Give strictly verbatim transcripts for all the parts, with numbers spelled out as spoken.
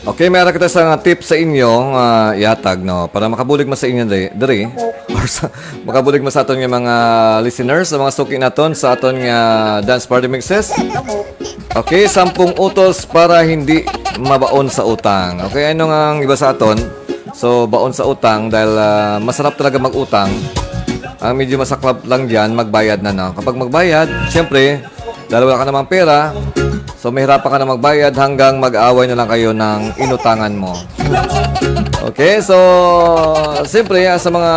Okay, may ara kita sa nga tip sa inyo nga ihatag, no, para makabulig man sa inyo diri, diri, or sa, makabulig man sa aton nga mga listeners, sa mga suki naton sa aton nga dance party mixes. Okay, sampung utos para hindi mabaon sa utang. Okay, ano nga ang iba sa aton? So, baon sa utang dahil, ah, masarap talaga mag-utang. Ang medyo masaklap lang diyan, magbayad na, no? Kapag magbayad, siyempre, dahil wala ka namang pera, so mahirapan ka na magbayad hanggang mag-away na lang kayo ng inutangan mo. Okay, so, siyempre, ah, sa mga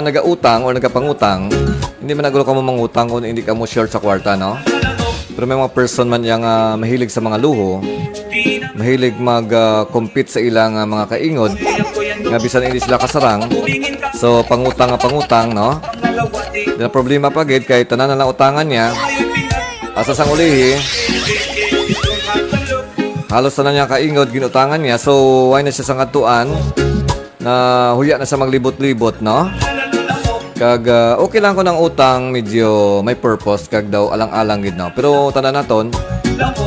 nagautang o nagapangutang, hindi man nagulo ka mo mangutang kung hindi ka mo short sa kwarta, no? Pero may mga person man yang, ah, mahilig sa mga luho, mahilig mag, ah, compete sa ilang, ah, mga kaingod, nga bisan hindi sila kasarang, so pangutang nga pangutang, no? Di na problema pa gid kay tanan na lang utangan niya. Asa sang ulihi, halos tanan niya kaingod ginutangan niya, so why na siya sa katuan? Na huya na sa maglibot-libot, no? Kag, ah, okay lang kung ang utang medyo may purpose, kag daw alang-alang gid, no? Pero tanda naton,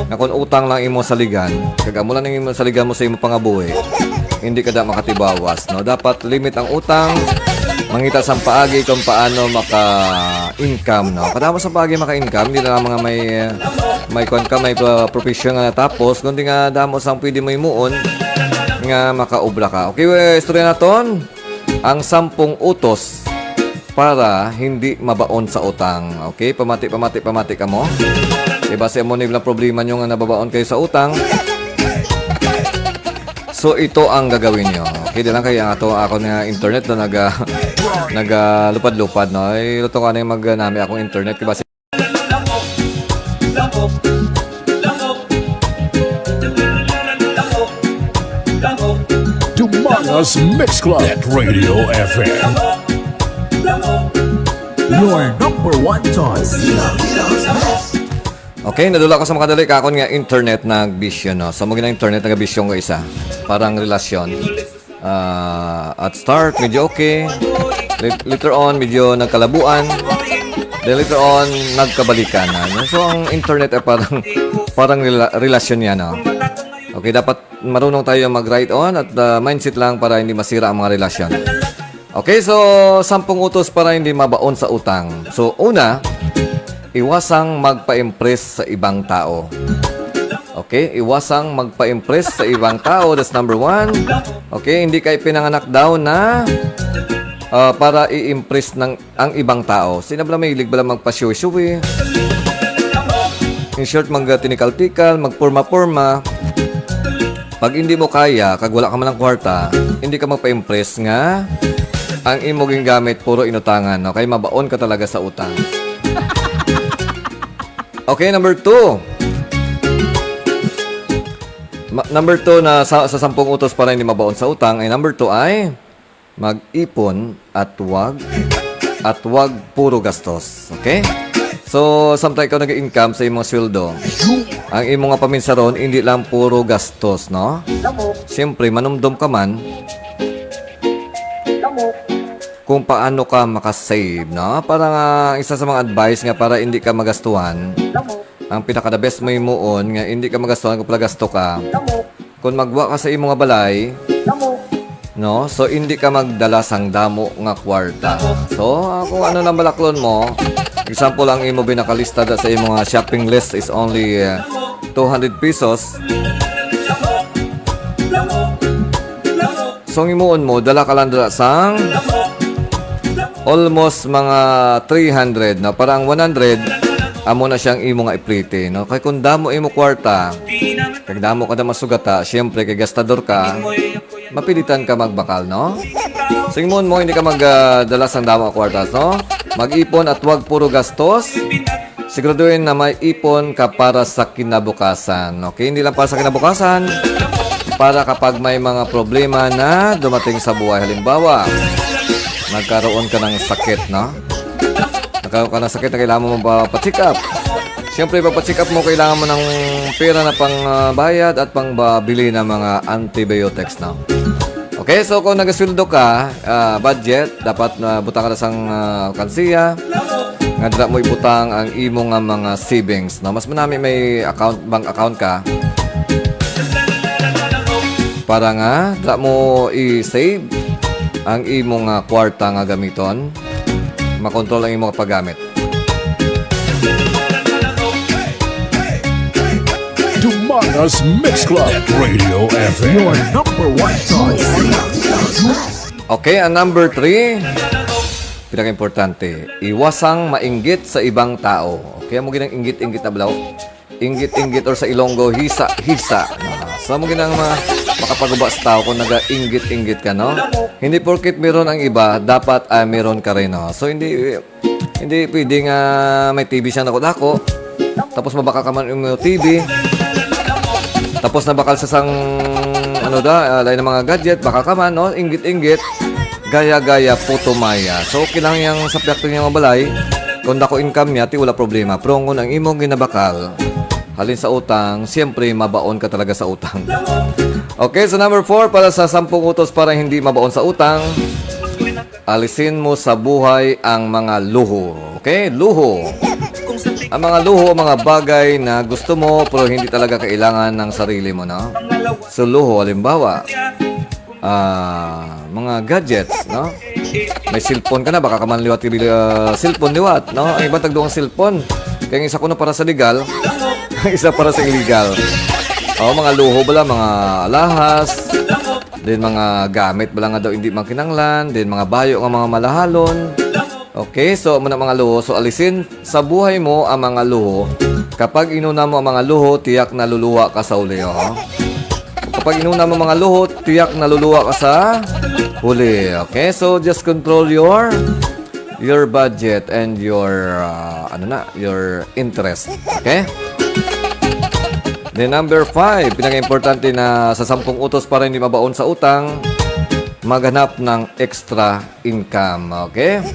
nga kung utang lang imo saligan, kag amo lang imo saligan mo sa imo pangabuhi, hindi ka da makatibawas, no? Dapat limit ang utang, mangita sang paagi kung paano maka-income, no? Kadamo sa paagi maka-income, hindi na lang mga may, ah, may kwan ka, may, ah, profession nga natapos, kundi nga damo sang pwede mo himuon nga makaobra ka. Okay, eh, istorya naton ang sampung utos para hindi mabaon sa utang. Okay, pamati, pamati, pamati kamo. Diba, sa imo ni lang problema nyo nga nababaon kayo sa utang. So, ito ang gagawin nyo. Okay, di lang kaya ato, ako nga internet na naga, nagalupad-lupad, no? Ay, luto ka na yung mag-, nami akong internet. Diba, Dumangas Mix Club at Radio F M. Your number one choice. Okay, nadula ko sa makadali ka akon nga internet nagbisyo, no? So, mo gina internet nagbisyo ko isa. Parang relasyon. Ah, at start, medyo okay. Lit- Later on, medyo nagkalabuan. Then later on, nagkabalikan na, no? So, ang internet ay parang, parang rela- relasyon niya, no? Okay, dapat marunong tayo mag-write on at, ah, mindset lang para hindi masira ang mga relasyon. Okay, so sampung utos para hindi mabaon sa utang. So, una, iwasang magpa-impress sa ibang tao. Okay, iwasang magpa-impress sa ibang tao. That's number one. Okay, hindi kay pinanganak daw na, ah, para i-impress ng ang ibang tao. Sina bala mahilig bala magpa-showy-showy? In short, magtinikal-tikal, magporma-porma. Pag hindi mo kaya, kag wala ka man ng kwarta, hindi ka magpa-impress nga ang imo gingamit puro inutangan, no? Kay mabaon ka talaga sa utang. Okay, number two. Ma- number two na sa, sa sampung utos para hindi mabaon sa utang ay number two ay mag-ipon at wag, at wag puro gastos. Okay? So, samtang ikaw nag-income sa imong sweldo, ang imo nga paminsaron, hindi lang puro gastos, no? Siyempre, manumdom ka man kung paano ka makasave, no? Para nga, isa sa mga advice nga para hindi ka magastuhan, ang pinaka-the best mo himuon nga hindi ka magastuhan kung pala gasto ka, kung magwa ka sa imo nga balay, no? So, hindi ka magdala sang damo nga kwarta. So, ah, kung ano lang balaklon mo, example, ang imo binakalista da sa imo nga shopping list is only, ah, two hundred pesos. So, ang himuon mo, dala ka lang dala sang almost mga three hundred na. Para ang one hundred, amo na siyang imo nga iplite, no? Kay kung damo imo kwarta, kag damo ka na masugata, siyempre, kay gastador ka, mapilitan ka magbakal, no? So, himuon mo, hindi ka magdala sang damo nga kwartas, no? Mag-ipon at wag puro gastos. Siguraduhin na may ipon ka para sa kinabukasan. Okay, hindi lang para sa kinabukasan, para kapag may mga problema na dumating sa buhay. Halimbawa, nagkaroon ka ng sakit, no? Nagkaroon ka ng sakit na kailangan mo magpa-check up. Siyempre, pagpa-check up mo, kailangan mo ng pera na pang, ah, bayad at pang ba-, bili ng mga antibiotics, no? Okay, so kung nagasweldo ka, ah, budget, dapat na butang ka na sang, ah, alkansiya. Nga dira mo ibutang ang imo nga mga savings, no? Mas manami may account, bank account ka. Para nga, da mo i-save ang imong, ah, kwarta nga gamiton, makontrol ang imong paggamit. Dumangas Mix Club Radio F M. Your number one choice. Okay, ang number three, pinaka-importante, iwasang mainggit sa ibang tao. Okay, mo ginang inggit-inggit na balaw. Inggit-inggit or sa Ilonggo, hisa-hisa. Ah, so, mo ginang ma makapaguba sa tao kung naga-inggit-inggit ka, no? Hindi porkit meron ang iba, dapat, ah, meron ka rin, no? So, hindi hindi pwede nga may T V siya nako-nako. Tapos mabakal ka man yung T V. Tapos nabakal sa sang, ano da, ah, lain ng mga gadget, baka ka man, no? Inggit-inggit. Gaya-gaya, putumaya. So, okay lang yang sa piyakto niya mabalay. Kung dako income niya, ti wala problema. Pero kung ang imong ginabakal, halin sa utang, siyempre, mabaon ka talaga sa utang. Okay, so number four, para sa sampung utos para hindi mabaon sa utang, alisin mo sa buhay ang mga luho. Okay? Luho. Ang mga luho, mga bagay na gusto mo pero hindi talaga kailangan ng sarili mo, no? So, luho, halimbawa, ah, mga gadgets, no? May cellphone ka na, baka ka man liwat yung, ah, cellphone liwat, no? Ang iba tagduang cellphone. Kaya ang isa ko na para sa legal, ang isa para sa illegal. O, mga luho bala, mga alahas, din mga gamit bala nga daw hindi makinanglan, din mga bayo nga mga malahalon. Okay, so amo na mga luho. So, alisin sa buhay mo ang mga luho. Kapag inuna mo ang mga luho, tiyak na luluwa ka sa huli, oh. Kapag inuna mo mga luho, tiyak na luluwa ka sa huli. Okay, so just control your your budget and your, ah, ano na, your interest. Okay? Then number five, pinaka-importante na sa sampung utos para hindi mabaon sa utang, maghanap ng extra income. Okay?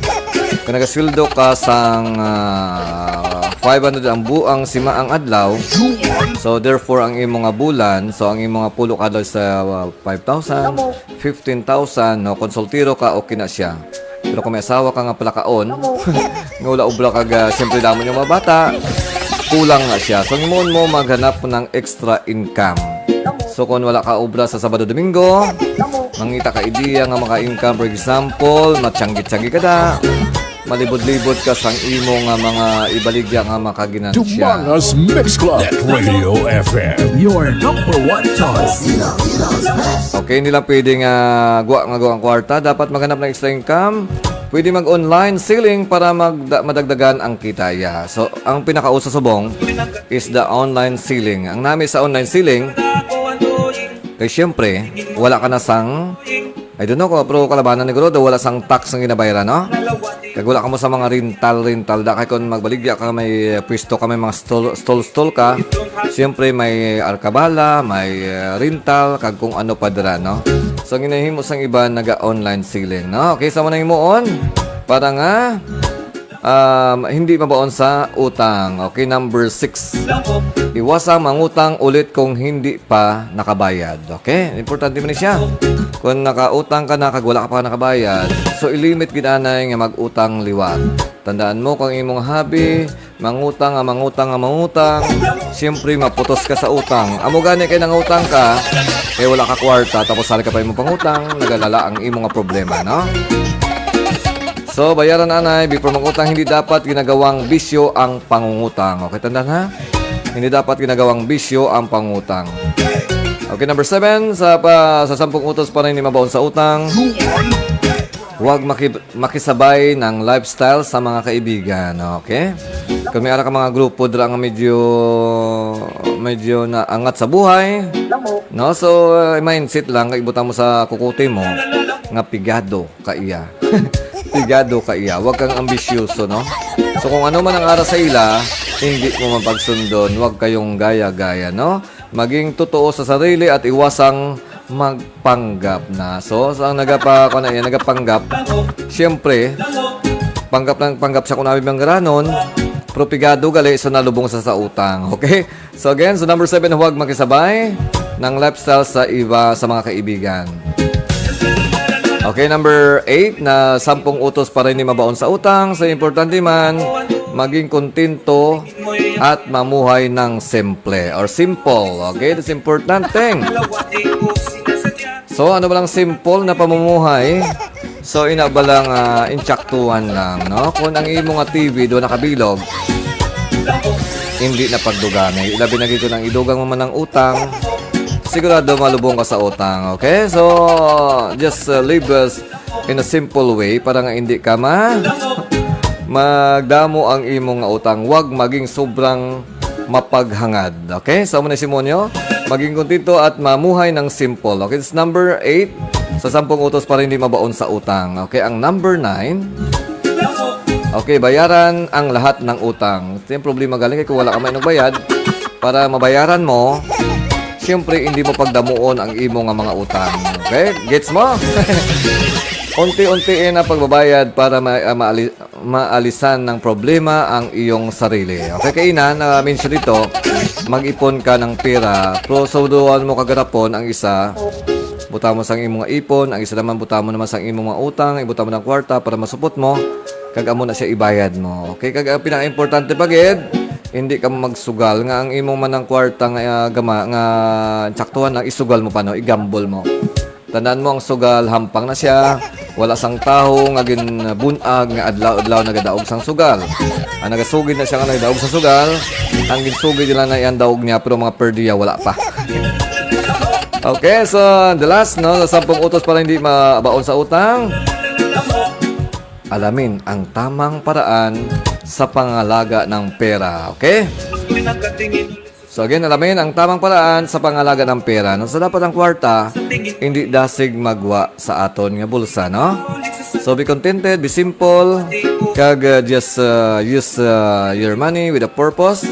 Kung nagasweldo ka sang, ah, five hundred ang buang sima ang adlaw, so therefore ang imo nga bulan, so ang imo nga pulo ka adlaw sa, ah, five thousand, fifteen thousand, no, kung soltero ka, okay na siya. Pero kung may asawa ka nga palakaon, nga wala obra kag, ah, siyempre damo yung mga bata, kulang na siya. So, ang himuon mo, maghanap ng extra income. So, kung wala ka obra sa Sabado Domingo, mangita ka ideya nga maka-income. For example, matsanggi-tsanggi ka da, malibod-libod ka sang imo nga mga ibaligya nga makaginansya. Dumangas Mix Club Radio F M. Your number one choice. Okay, hindi lang pwede nga gwa nga gwa ang kwarta. Dapat maghanap ng extra income. Pwede mag-online selling para magda- madagdagan ang kita. Yeah. So, ang pinakauso subong is the online selling. Ang nami sa online selling, kay siyempre, wala ka na sang, I don't know kung pero kalabanan ni Grodo, wala sang tax ang ginabayaran, no? Kag wala ka mo sa mga rental, rental. Da kay kung magbaligya ka, may, eh, pwesto ka, may mga stall, stall, stall ka. Siyempre, may arkabala, may, eh, rental, kag kung ano pa dira, no? So, ang ginahimo sang iba, naga-online selling, no? Okay, sa manang himuon, para nga, um, hindi mabaon sa utang. Okay, number six. Iwasa mangutang ulit kung hindi pa nakabayad. Okay? Importante man ni siya. Kung nakautang ka na kag wala ka pa nakabayad, so ilimit gid anay nga mag-utang liwat. Tandaan mo kung imong hobby, mangutang nga mangutang nga mangutang, siyempre maputos ka sa utang. Amo gani kay nangutang ka, kay wala ka kwarta, tapos sali ka pa imong pangutang, nagalala ang imong nga problema, no? So, bayaran anay, before mangutang, hindi dapat ginagawang bisyo ang pangungutang. Okay, tandaan ha? Hindi dapat ginagawang bisyo ang pangutang. Okay, number seven, sa, pa, sa sampung utos para hindi mabaon sa utang, huwag maki- makisabay ng lifestyle sa mga kaibigan. Okay? Kung may ara ka mga grupo dira nga medyo, medyo na angat sa buhay, no? So, uh, mindset lang, kay ibutang mo sa kukuti mo, nga pigado ka iya. Pigado ka iya. Huwag kang ambisyoso, no? So, kung ano man ang ara sa ila, hindi mo mapagsundon. Huwag kayong gaya-gaya, no? Maging totoo sa sarili at iwasang magpanggap na. So, sa ang nagapa-, kung na yan, nagapanggap, siyempre, panggap lang, panggap siya kung namin manggaranon, pero pigado gali, so nalubong sa, sa utang. Okay? So again, so number seven, huwag makisabay ng lifestyle sa iba, sa mga kaibigan. Okay, number eight, na sampung utos para hindi mabaon sa utang. So, importante man, maging kontento at mamuhay ng simple or simple. Okay, that's important thing. So, ano ba lang simple na pamumuhay? So, ina ba lang, ah, intsaktuhan lang, no? Kung ang imo nga T V do nakabilog, hindi na pagdugani. Ilabi na gid kung ang idugang mo man ang utang, sigurado malubong ka sa utang, okay? So, just, uh, live us in a simple way para nga hindi ka ma magdamo ang imo nga utang. Wag maging sobrang mapaghangad. Okay? So, amo na si Monyo. Maging kontento at mamuhay ng simple. Okay, it's number eight. Sa sampung utos para hindi mabaon sa utang. Okay, ang number nine. Okay, bayaran ang lahat ng utang. Ito yung problema galing kay kung wala ka may nagbayad, para mabayaran mo, siyempre, hindi mo pagdamuon ang imo nga mga utang. Okay? Gets mo? Unti-unti na pagbabayad para ma- ah, maali- maalisan ng problema ang iyong sarili. Okay, kaina na-mention dito, mag-ipon ka ng pera. Pero suduan mo kagarapon ang isa, buta mo sang imong ipon, ang isa naman buta mo naman sang imong mga utang, ibuta mo ng kwarta para masupot mo, kag amo na siya ibayad mo. Okay, kag ang pinaka-importante pa gid, hindi ka magsugal nga ang imong manang kwarta nga, ah, gama, nga saktuhan lang, isugal mo pa, no? Igambol mo. Tandaan mo, ang sugal, hampang na siya. Wala sang tawo nga ginbun-ag nga adlaw-adlaw nagadaog sang sugal. Ang nagasugid na siya nga nagadaog sa sugal, ang ginsugid nila na iyang daog niya, pero mga perdiya, wala pa. Okay, so the last, no, sa sampung utos para hindi mabaon sa utang. Alamin ang tamang paraan sa pangalaga ng pera, okay? So again, alamin ang tamang paraan sa pangalaga ng pera. No? So dapat ang kwarta, hindi dasig magwa sa aton nga bulsa, no? So be contented, be simple, kag uh, just uh, use uh, your money with a purpose.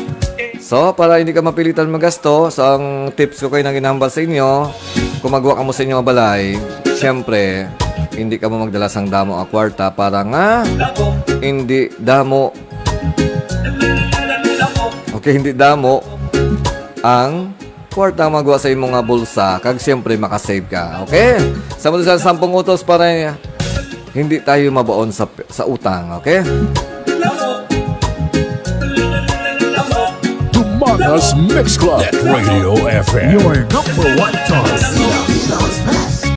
So para hindi ka mapilitan magasto, so ang tips ko kayo na ginahambal sa inyo, kung magwa ka mo sa inyo nga balay, siyempre, hindi ka mo magdala sang damo nga kwarta para nga hindi damo Okay, hindi damo ang kwarta magwa sa imong nga bulsa, kag siyempre makasave ka. Okay? Sa mga sa sampung utos para hindi tayo mabaon sa, sa utang. Okay? Dumanas Mix Club Radio F M. Your number one choice.